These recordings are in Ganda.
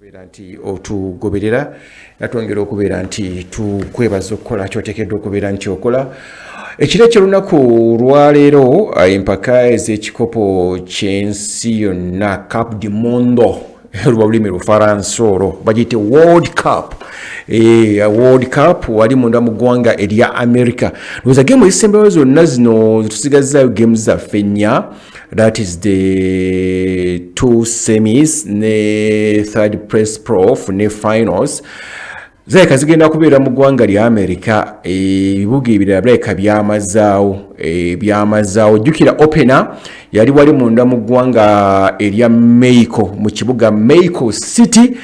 Okubeera nti otugoberera era twongera okubeera nti tukwebaza okukola kyoteekeddwa okubeera nti okola. Ekiro ekyolunaku lwaleero, empaka ez'ekikopo ky'ensi yonna, Coupe du Monde, luba lulimi Lufaransa, olwo bagiyite World Cup. World Cup wali munda mu ggwanga erya America. Ndowooza game ezisembayo zonna zino zetusigazaayo, games zaffe nnya, that is the two semis ne third place playoff ne finals, zirabika zigenda kubeera mu ggwanga lya America. Ebibuga ebirala birabika byamazaawo, byamazaawo. Jjukira opener yali wali munda mu ggwanga erya Mexico, mu kibuga Mexico City.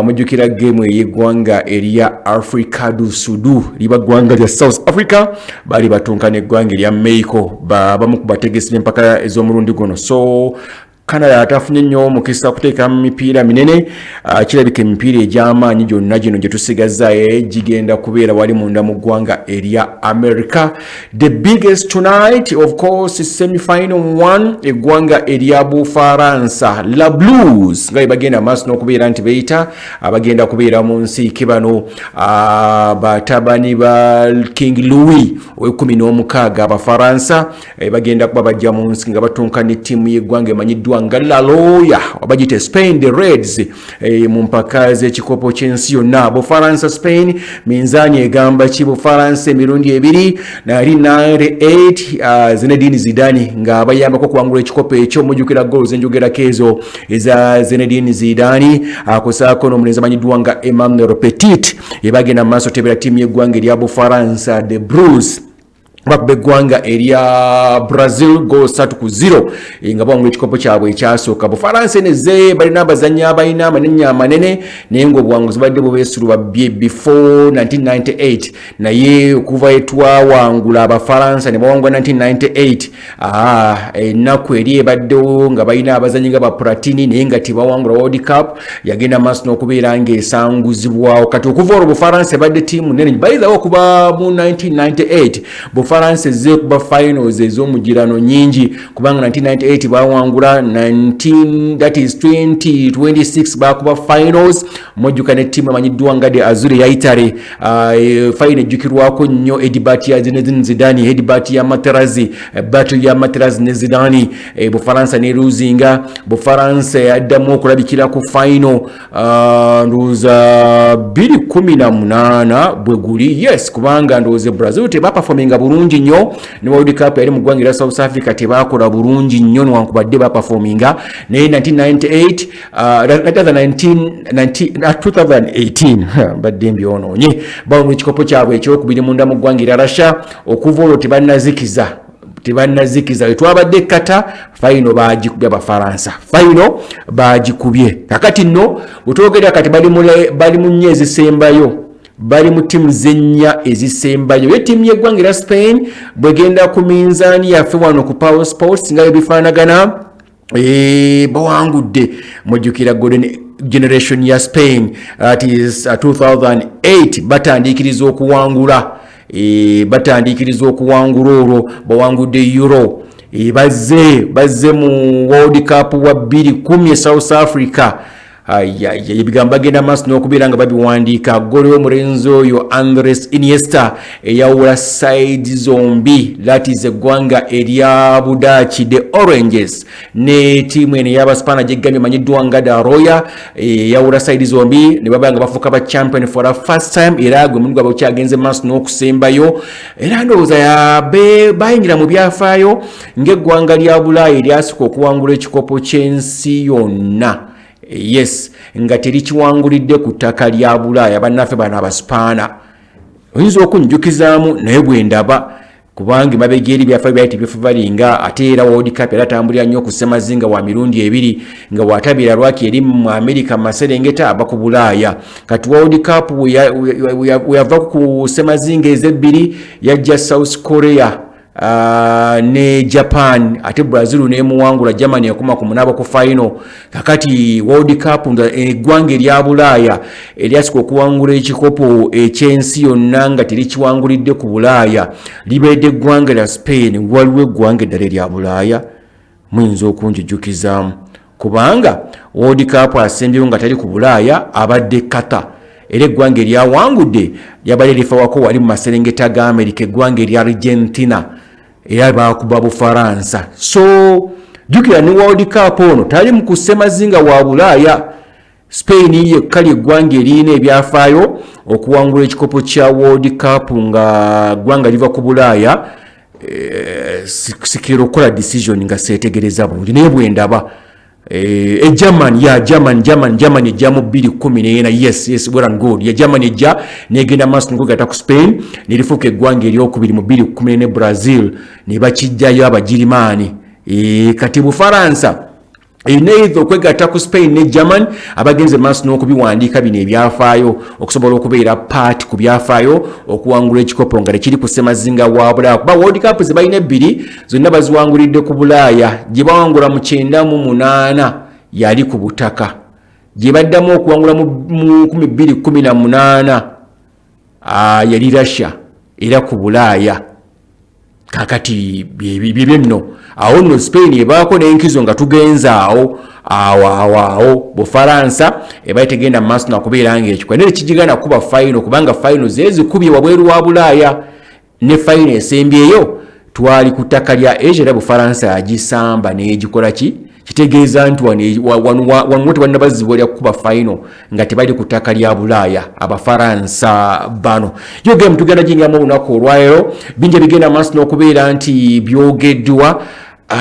Mujjukira game ey'eggwanga erya Africa du Sud, liba ggwanga lya South Africa, baali batunka n'eggwanga erya Mexico, bamu ku bategesi b'empaka ez'omulundi guno. So Canada atafunye nnyo omukisa kuteeka mu mipiira minene. Kirabika emipiira egy'amaanyi gyonna gino gye tusigazaayo gigenda kubeera wali munda mu ggwanga erya America. The biggest tonight, of course, semifinal one, eggwanga erya Bufaransa, Les Bleus, nga bwe bagenda maaso n'okubeera nti beeyita abagenda kubeera mu nsiike bano, batabani ba King Louis owekumi n'omukaaga, Abafaransa, bagenda kuba bajja mu nsi nga batunka ne ttiimu y'eggwanga emanyiddwa nga La Roja, bagiyite Spain, the Reds, mu mpaka z'ekikopo ky'ensi yonna. Bufaransa Spain, minzaani egamba ki? Bufaransa emirundi ebiri nali 98, Zinedine Zidane ng'abayambako okuwangula ekikopo ekyo. Mujjukira goal zenjogerako ezo eza Zinedine Zidane, akusaako n'omulenzi amanyiddwa nga Emmanuel Petit. Ebagenda mu maaso tebera ttiimu y'eggwanga erya Bufaransa, the Bleus, bakuba eggwanga erya Brazil goal 3-0, nga bawangula ekikopo kyabwe ekyasooka. Bufalansa eneze balina abazannyi abalina amanenya amanene, naye ngaobuwanguzi badde bubeesuluba bye before 1998. Naye okuva etwawangula Abafalansa ne bawangula 1998, ennaku eri ebaddewo nga balina abazannyi nga ba Platini, naye nga tebawangula World Cup. Yagenda maaso n'okubeera ng'esanguzibwawo. Kati okuva olwo Bufalansa ebadde ttiimu nene. Bayithawo okuba mu 1998 Bufalansa ezze kuba finals ez'omugirano nyingi, kubanga 1998 bawangula, 19, that is 2026 bakuba finals. Mujjuka ne ttiimu emanyiddwa nga the Azzurri ya Italy. Final ejjukirwako nnyo, headbutt ya Zinedine Zidane, headbutt ya Materazzi, battle ya Materazzi ne Zidane, Bufalansa ne luzinga. Bufalansa yaddamu okulabikira ku final, ndowooza 2018 bwe guli, yes, kubanga ndowooza Brazil tebaperforminga bulungi nnyo ne World Cup yali mu ggwanga erya South Africa, tebakola bulungi nnyo newankubadde baperforminga. Naye 1998, 2018 badde mbyonoonye, bawangula ekikopo kyabwe ekyokubiri munda mu ggwanga erya Russia. Okuva olwo tebannazikiza, tebannazikiza. Wetwabadde kata final bagikubye Abafalansa, final bagikubye. Kakati nno wetwogerera kati bali mu nnyo ezisembayo, bali mu ttiimu zennya ezisembayo. Ye ttiimu y'eggwanga era Spain bwegenda ku minzaani yaffe wano ku Power Sports nga bwebifaanagana, bawangudde. Mujjukira golden generation ya Spain, that is 2008, batandiikiriza okuwangula, batandiikiriza okuwangula. Olwo bawangudde Euro, bazze mu World Cup wa 2010 e South Africa. Ebigambo bagenda maaso n'okubeera nga babiwandiika. Golo y'omulenzi oyo Andres Iniesta eyawula side zombi, that is eggwanga erya Budaaki, the Oranges, ne tiimu eno ey'Abaspaana gyegambye emanyiddwa nga La Roja, eyawula side zombi ne baba nga bafuuka ba champion for the first time. Era gwe mulimu gwabwe okyagenze maaso n'okusembayo. Era ndowooza bayingira mu byafaayo ng'eggwanga lya Bulaaya eryasooka okuwangula ekikopo ky'ensi yonna, yes, nga terikiwangulidde ku ttaka lya Bulaaya. Bannaffe bano Abasipaana oyinza okunjukizaamu, naye bwe ndaba, kubanga emabega eri byafaayo byali tebifubalinga. Ate era World Cup era atambulira nnyo ku ssemazinga wa mirundi ebiri, nga watabeera lwaki eri mu America maserengeta aba ku Bulaaya. Kati World Cup weyava ku ssemazinga ezebbiri, yajja South Korea ne Japan, ate Brazil nemuwangula, Germany ekoma ku munaaba ku final. Kakati World Cup, eggwanga erya Bulaaya eryasika okuwangula ekikopo ekyensi yonna nga terikiwangulidde ku Bulaaya libeedde eggwanga lya Spain. Waliwo eggwanga eddala erya Bulaaya muyinza okunjijukizaamu? Kubanga World Cup asembyeyo nga tali ku Bulaaya abadde Qatar, era eggwanga eryawangudde lyabadde lifawako wali mu maserengeta ga America, eggwanga erya Argentina, era bakuba Bufaransa. So jjukira ne World Cup ono tali mu kusemazinga wa Bulaaya. Spain yekka lyeggwanga eriyina ebyafaayo okuwangula ekikopo kya World Cup nga ggwanga liva ku Bulaaya. Sikira okukola decision nga seetegereza bulungi, naye bwendaba e German ya German, German, German ejja mu 214. Yes, well and good. Ya German ejja negenda maaso nokugata ku Spain, nerifuuka eggwanga eryokubiri mu 214. Brazil ne bakijjayo Abagirimaani. Kati Bufaransa erina okwegatta ku Spain ne German abagenze maaso n'okubiwandiika bino ebyafaayo, okusobola okubeera part ku byafaayo okuwangula ekikopo nga tekiri ku ssemazinga wa Bulaaya, kuba World Cup ze balina ebbiri zonna baziwangulidde ku Bulaaya. Gye bawangula mu 98 yali ku butaka, gye baddamu okuwangula mu 2018 yali Russia, era ku Bulaaya. Kakati byebyo nno. Awo nno Spain ebaako n'enkizo nga tugenze awo awo awo awo. Bufaransa eba tegenda mu maaso nakubeera nga ekikola, naye tekigigana kuba final, kubanga final zezikubye wabweru wa Bulaaya. Ne final esembyeyo twali ku ttaka lya Asia, era Bufaransa yagisamba n'egikola ki. Kitegeeza nti wano tebannabazibwa lya kukuba final nga tebali ku ttaka lya Bulaaya Abafaransa bano. Yo game tugenda gingiramu olunaku olwaleero, bingi ebigenda maaso n'okubeera nti byogeddwa.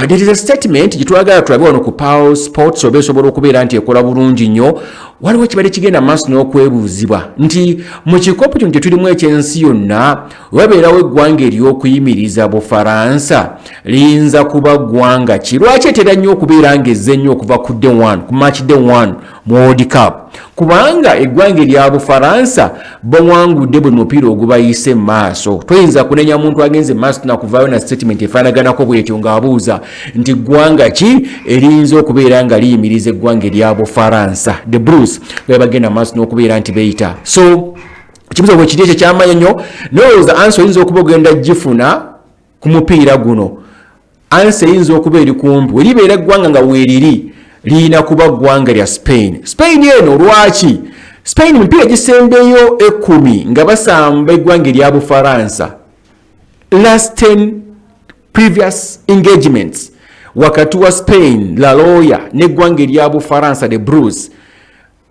There is a statement gyetwagala tulabe wano ku Power Sports oba esobola okubeera nti ekola bulungi nnyo. Waliwo kibadde kigenda maaso n'okwebuuzibwa nti mu kikopo kino kye tulimu ekyensi yonna, wabeerawo eggwanga ery'okuyimiriza Bufaransa, liyinza kuba ggwanga ki? Lwaki etera nnyo okubeera ng'ezze nnyo okuva ku day one, ku match day one mu World Cup? Kubanga eggwanga erya Bufaransa bawangudde buli mupiira ogubayise mu maaso. Toyinza kunenya muntu agenze maaso nakuvaayo na statement efaanaganako bwetyo ng'abuuza nti ggwanga ki eriyinza okubeera nga liyimiriza eggwanga erya Bufaransa, the Blues, nga bagenda maaso n'okubeera nti beeyita. So ekibuzo bwe kiri ekyo kyamaanyi nnyo. Nolowooza answer oyinza okuba ogenda gifuna ku mupiira guno. Answer eyinza okuba eri kumpi, weribeera eggwanga nga weeriri, liyina kuba ggwanga lya Spain. Spain eno lwaki? Spain mipiira gisembeyo 10 nga basamba eggwanga erya Bufaransa, last 10 previous engagements wakati wa Spain, La Roja, n'eggwanga erya Bufaransa, the Blues,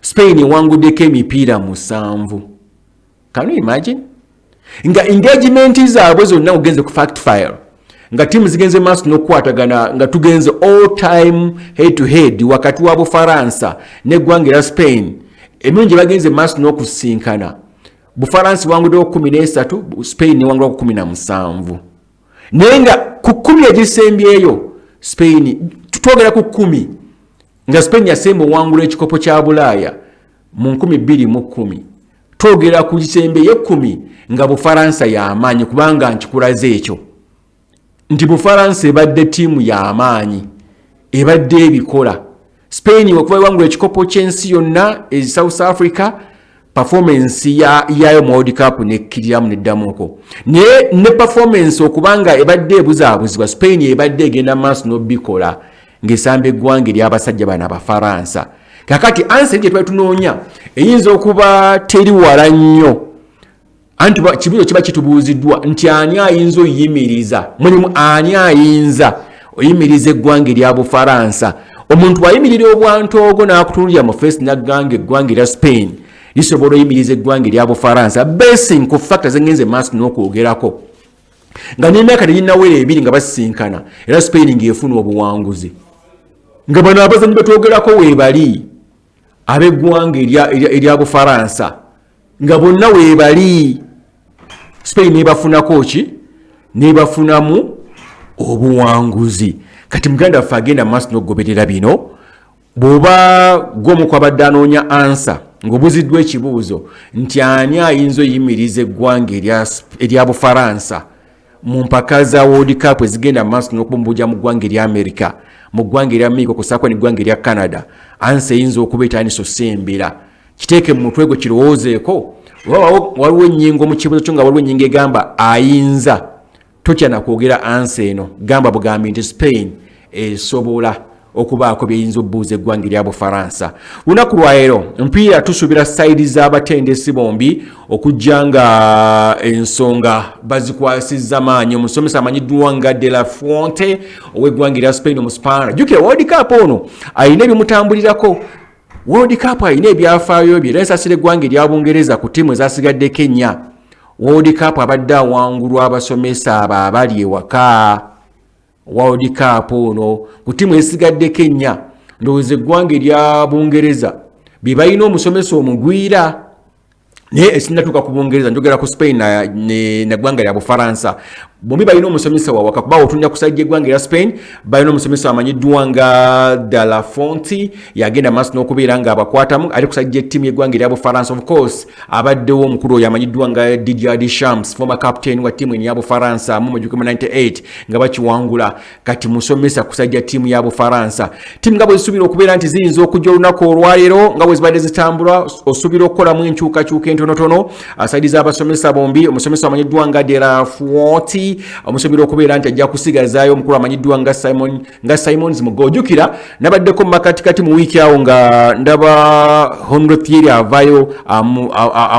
Spain ewanguddeko emipiira 7. Can you imagine nga engagement zaabwe zonna, ogenze ku fact file nga tiimu zigenze maaso n'okukwatagana, nga tugenze all time head to head wakati wa Bufaransa n'eggwanga erya Spain, emirundi gye bagenze maaso n'okusinkana, Bufaransa wanguddeko 13, Spain newangulako 17. Naye nga ku 10 egisembyeyo Spain, twogera ku 10 nga Spain yasemba owangula ekikopo kya Bulaaya mu 2010, twogera ku kisembeyo 10 nga Bufaransa y'amaanyi. Kubanga nkikulaze ekyo nti Bufaransa ebadde ttiimu y'amaanyi, ebadde ebikola. Spain wekuba ewangula ekikopo ky'ensi yonna e South Africa, performance yayo mu World Cup nekkiriramu neddamuko, naye ne performance okubanga ebadde ebuzaabuzibwa, Spain ebadde egenda maaso n'obikola ng'esamba eggwanga ery'abasajja bano Abafaransa. Kakati answer gye twali tunoonya eyinza okuba teri wala nnyo, anti kibuzo kiba kitubuuziddwa nti ani ayinza oyimiriza, mulimu ani ayinza oyimiriza eggwanga erya Bufaransa. Omuntu ayimirira obwantoogo n'akutunulira mu face nagganga eggwanga erya Spain lisobola oyimiriza eggwanga erya Bufaransa, basing ku factor zengenze maaso n'okwogerako, nga n'emyaka teginawera 2 nga basisinkana, era Spain ng'efuna obuwanguzi, nga bano abazanyi betwogerako weebali ab'eggwanga erya Bufaransa, nga bonna weebali, Spain nebafunako ki? Nebafunamu obuwanguzi. Kati muganda waffe agenda maaso n'okugoberera bino, bw'oba gwomu kwabadde anoonya answer ng'obuziddwa ekibuuzo nti ani ayinza oyimiriza eggwanga erya Bufaransa mu mpaka za World Cup ezigenda maaso n'okubumbuja mu ggwanga erya America, mu ggwanga erya Mexico, kusaako neggwanga erya Canada, answer eyinza okuba etandisa osembera. Kiteeke mu mutwe gwe, kirowoozeeko. Oba waliwo ennyingo mu kibuuzo kyo, nga waliwo ennyingo egamba ayinza, totya nakwogera answer eno. Gamba bugambi nti Spain esobola. Okubaako byeyinza obuuza eggwanga erya Bufaransa lunaku lwaleero. Mpiira tusuubira side z'abatendesi bombi okujja nga ensonga bazikwasizza maanyi. Omusomesa amanyiddwa nga De La Fuente ow'eggwanga erya Spain, omuspaana, jjukira World Cup ono alina ebimutambulirako. World Cup alina ebyafaayo bye, era ensasira eggwanga erya Bungereza ku ttiimu ezasigadde Kenya. World Cup abadde awangulwa abasomesa abo abali ewaka. World Cup ono ku ttiimu ezisigaddeko ennya, ndowooza eggwanga erya Bungereza bye balina omusomesa omugwira. Naye esinatuuka ku Bungereza, njogera ku Spain neggwanga lya Bufaransa. Bombi balina omusomesa wawaka, kuba otunja kusajja eggwanga erya Spain balina omusomesa amanyiddwa nga De La Fuente, yagenda maaso n'okubeera nga abakwatamu. Ali kusajja ettiimu y'eggwanga erya Bufaransa, of course abaddewo omukulu oyo amanyiddwa nga Didier Deschamps, former captain wa ttiimu eno ya Bufaransa mu 1998 nga bakiwangula. Kati musomesa kusajja ttiimu ya Bufaransa. Ttiimu nga bwe zisuubira okubeera nti ziyinza okujja olunaku olwaleero, nga bwe zibadde zitambula, osuubira okukolamu enkyukakyuka entonotono side z'abasomesa bombi. Omusomesa amanyiddwa nga De La Fuente omusuubira okubeera nti ajja kusigazaayo omukulu amanyiddwa nga Simon, nga Simons mugojjukira nabaddeko mu makatikati mu wiiki awo nga ndaba Henri Thierry avaayo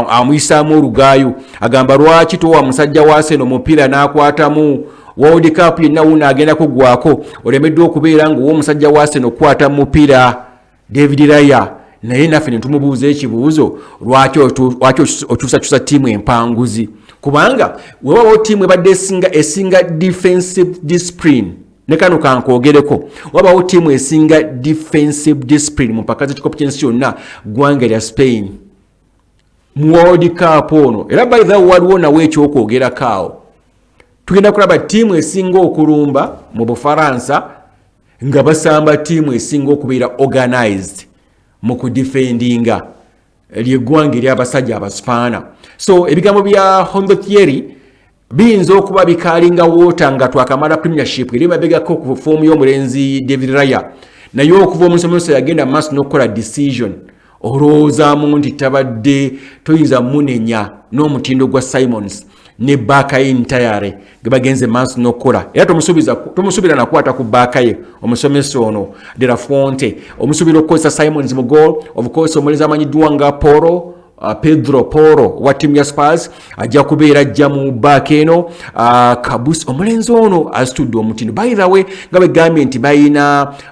amuyisaamu olugaayo, agamba, "Lwaki towa musajja wa Arsenal omupiira n'akwatamu World Cup yenna? Wuno agenda kuggwako, olemeddwa okubeera nga omusajja wa Arsenal okukwata mupiira, David Raya." Naye naffe ne tumubuuza ekibuuzo, lwaki okyusakyusa ttiimu empanguzi? Kubanga wewabawo ttiimu ebadde esinga defensive discipline, ne kano kankwogereko, wabawo ttiimu esinga defensive discipline mu mpaka z'ekikopo ky'ensi yonna, ggwanga lya Spain mu World Cup ono. Era by the way, waliwo nawe ekyokwogerako awo. Tugenda kulaba ttiimu esinga okulumba mu Bufaransa nga basamba ttiimu esinga okubeera organized mu kudefendinga, lyeggwanga eryabasajja Abaspaana. So ebigambo bya Hondo Thierry biyinza okuba bikalinga woota nga twakamala Premiership eri mabegako ku form y'omulenzi David Raya. Naye okuva omusomesa yagenda maaso n'okukola decision, olowoozaamu nti tabadde toyinza munenya n'omutindo gwa Simons ne back ye entire ge bagenze maaso n'okukola. Era tomusuubira nakwata ku back ye. Omusomesa ono De La Fuente omusuubira okukozesa Simons mu goal. Of course omulenzi amanyiddwa nga Poro, Pedro Poro wa ttiimu ya Spurs ajja kubeera ajja mu back eno. Kabus omulenzi ono asitudde omutindo. By the way, nga begambye nti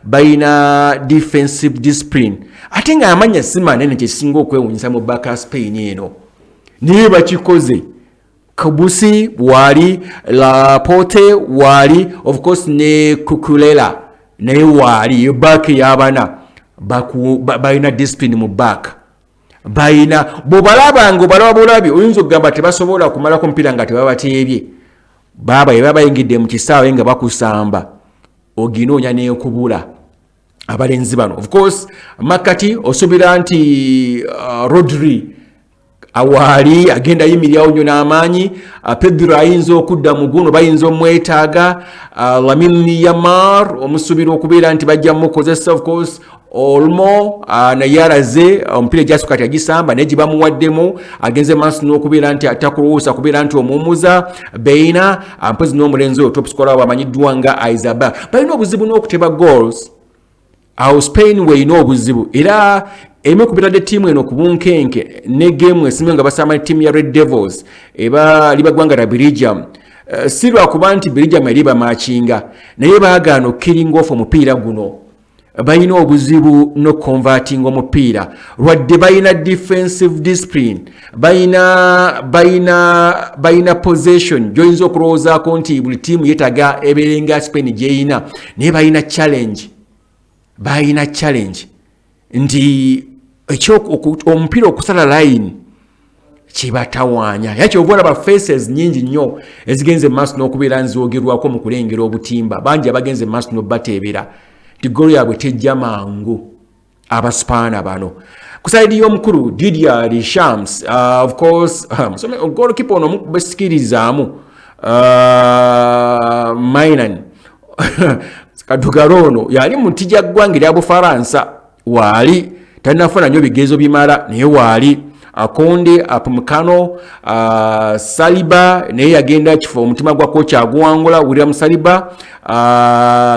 balina defensive discipline, ate nga amanya si manene, kyekisinga okwewunyisa mu back ya Spain eno, naye bakikoze. Kabusi waali, Laporte waali, of course ne Cucurella naye waali. Yo back y'abana balina discipline mu back. Balina bw'obalaba nga obalaba bulabi, oyinza okugamba tebasobola kumalako mupiira nga tebabateebye. Baaba bye baba bayingidde mu kisaawe nga bakusamba, oginoonya n'ekubula abalenzi bano. Of course makati osuubira nti Rodri awaali agenda yimirirawo nnyo n'amaanyi. Pedro ayinza okudda mu guno, bayinza omwetaaga. Lamine Yamal omusuubira okubeera nti bajja mukozesa. Of course Olmo naye alaze omupiira egyasooka kati agisamba, naye gye bamuwaddemu agenze maaso n'okubeera nti atakulowooza kubeera nti omuwumuza Baena. Mpozi n'omulenzi oyo top scorer amanyiddwa nga Oyarzabal. Balina obuzibu n'okuteba goals. Awo Spain weerina obuzibu, era emu kubitadde ttiimu eno ku bunkenke ne game esinga nga basamba ne ttiimu ya Red Devils eba liba ggwanga lya Belgium. Si lwakuba nti Belgium eri bamakinga, naye baagaana okukillinga off omupiira guno. Balina obuzibu n'okuconvertinga omupiira, lwadde balina defensive discipline, balina possession gy'oyinza okulowoozaako nti buli ttiimu yeetaaga ebeerenga Spain gy'eyina, naye balina challenge nti omupiira okusala line kibatawaanya. Era kyova olaba faces nyingi nnyo ezigenze maaso n'okubeera nzoogerwako mu kulengera obutimba. Bangi abagenze maaso n'obateebera nti golo yaabwe tejja mangu, Abaspaana bano. Ku side y'omukulu Didier Deschamps, of course goalkeeper ono omubesikirizaamu Maignan kadugalo ono yali mu ntijja ggwanga erya Bufaransa, waali talinafuna nnyo bigezo bimala, naye waali. Kounde, Upamecano, Saliba naye yagenda kifo omutima gwa kocha aguwangula, William Saliba,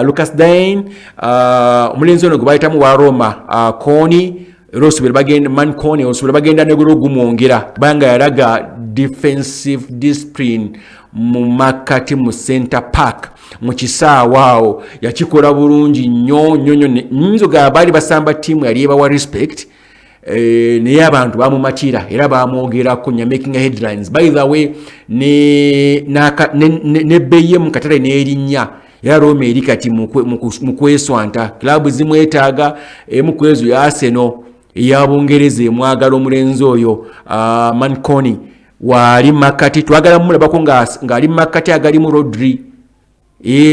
Lucas Digne, omulenzi ono gwe bayitamu wa Roma, Koni, era osubira bagenda Manconi, osubira bagenda negolo gumwongera kubanga yalaga defensive discipline mu makkati mu center park mu kisaawe awo, yakikola bulungi nnyo nnyo nnyo. Nyinza ogamba baali basamba ttiimu yali ebawa respect, naye abantu bamumatira era bamwogerako nya making headlines. By the way, nebbeeyi ye mu katale n'erinnya, era Roma eri kati mu kweswanta, club zimwetaaga. Emu ku ezo ya Arsenal eya Bungereza emwagala omulenzi oyo, Manconi waali makati. Twagala mumulabako ng'ali makati agalimu Rodri,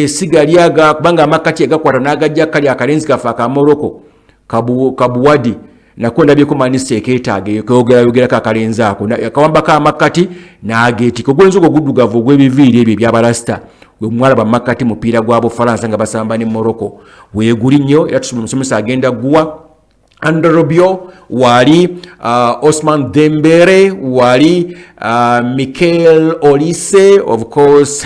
si gali aga, kubanga amakati agakwata n'agajja kali akalenzi kaffe aka Morocco, Kabuwadi, nako ndabyeko manisi ekeetaaga kyogerako akalenzi ako akawambako amakati n'ageetika. Ogwenzi ogwo guddugavu ogw'ebiviiri ebyo ebyabalasita mwalaba makati mupiira gwa Bufalansa nga basamba ne Morocco, weeguli nnyo era tusoma omusomesa agenda guwa. Adrien Rabiot wali, Ousmane Dembele wali, Michael Olise of course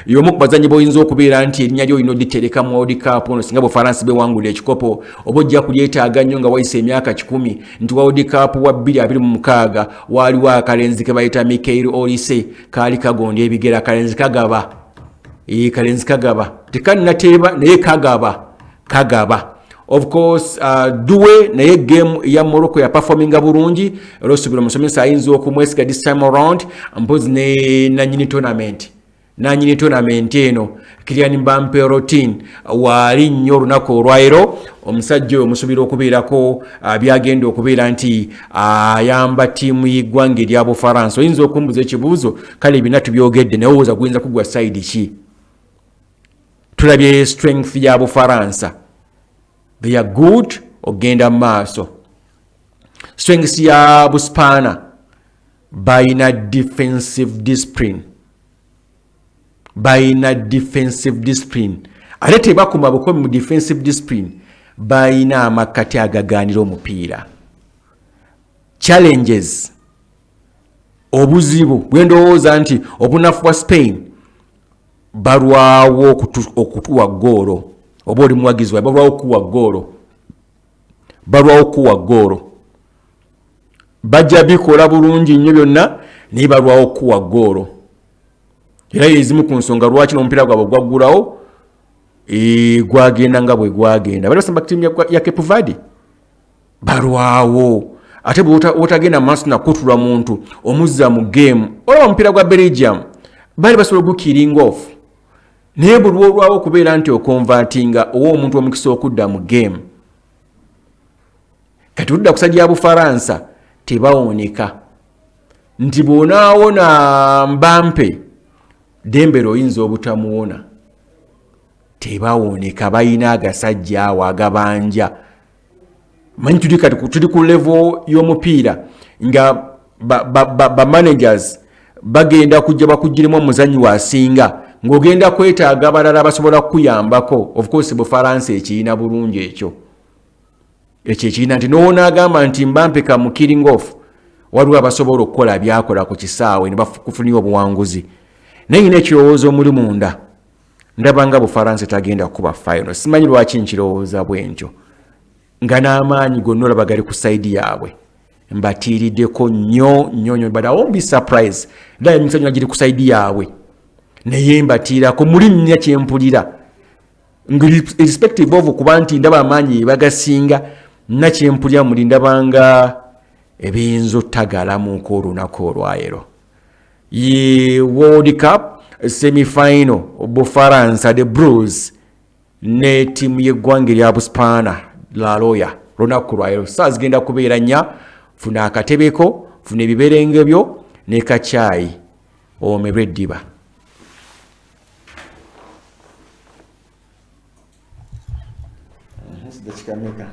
y'omu ku bazannyi b'oyinza okubeera nti erinnya lyo olina oditereka mu World Cup ono. Singa Bufalansa bewangulira ekikopo, oba ojja kulyetaaga nnyo nga wayise emyaka 100 nti World Cup wa 2026 waaliwo akalenzi ke bayita Michael Olise, kaali kagonda ebigere, akalenzi kagaba, kalenzi kagaba, tekannateeba naye kagaba kagaba. Of course, Doue naye game ya Morocco ya performinga bulungi, era osubira omusomesa ayinza okumwesiga this time around. Mpozi ne nanyini tournament, nanyini tournament eno Kylian Mbappe Lottin waali nnyo olunaku olwaleero. Omusajja oyo musuubira okubeerako byagenda okubeera nti ayamba ttiimu y'eggwanga erya Bufaransa. Oyinza okumbuza ekibuuzo, kale ebina tubyogedde, naye owooza guyinza kugwa side ki? Tulabye strength ya Bufaransa, they are good ogenda mu maaso. Strength ya Buspaana, balina defensive discipline, balina defensive discipline, ate tebakoma bukomi mu defensive discipline, balina amakkati agaganira omupiira. Challenges, obuzibu bwendowooza nti obunafu bwa Spain, balwawo okutuwa goolo. Oba oli muwagizi wae, balwawo okuwa goolo, balwawo okuwa goolo. Bajja bikola bulungi nnyo byonna, naye balwawo okuwa goolo. Era ezimu ku nsonga lwaki n'omupiira gwabwe gwaggulawo, gwagenda nga bwe gwagenda, bali basamba ttiimu ya Cape Verde, balwawo. Ate bwotagenda maaso nakutulwa muntu omuzza mu game, olaba omupiira gwa Belgium baali basobola ogukilling off, naye buli lwolwawo okubeera nti oconvertinga, owa omuntu omukisa okudda mu game. Kati oludda ku side ya Bufaransa tebawoneka nti bw'onaawona Mbappe, Dembele oyinza obutamuwona. Tebawoneka, balina agasajja awo agabanja. Manyi tuli kati tuli ku level y'omupiira nga ba managers bagenda kujja bakugiremu omuzanyi wasinga ng'ogenda kwetaaga abalala basobola kukuyambako. Of course Bufalansa ekiyina bulungi ekyo, ekyo ekirina nti nowonaagamba nti Mbappe ka killing off, waliwo abasobola okukola byakola ku kisaawe ne bakufunira obuwanguzi. Naye nyina ekirowoozo omuli munda, ndaba nga Bufalansa tagenda kukuba final. Simanyi lwaki nkirowooza bwentyo, nga n'amaanyi gonna olaba gali ku side yaabwe. Mbatiiriddeko nnyo nnyo nnyo, but I won't be surprised. Ddala emikisa gyonna giri ku side yaabwe, naye mbatiirako muli nnya kyempulira, irrespective of kuba nti ndaba amaanyi bagasinga, nakyempulira muli ndabanga ebiyinza otagalamuko olunaku olwaleero. Ye World Cup semifinal, Bufaransa the Blues ne ttiimu y'eggwanga erya Buspaana La Roya, lunaku lwaleero saa zigenda kubeera 4. Funa akatebeko, funa ebiberenge byo ne kacyayi, owomerwe eddiba. Dakika meka?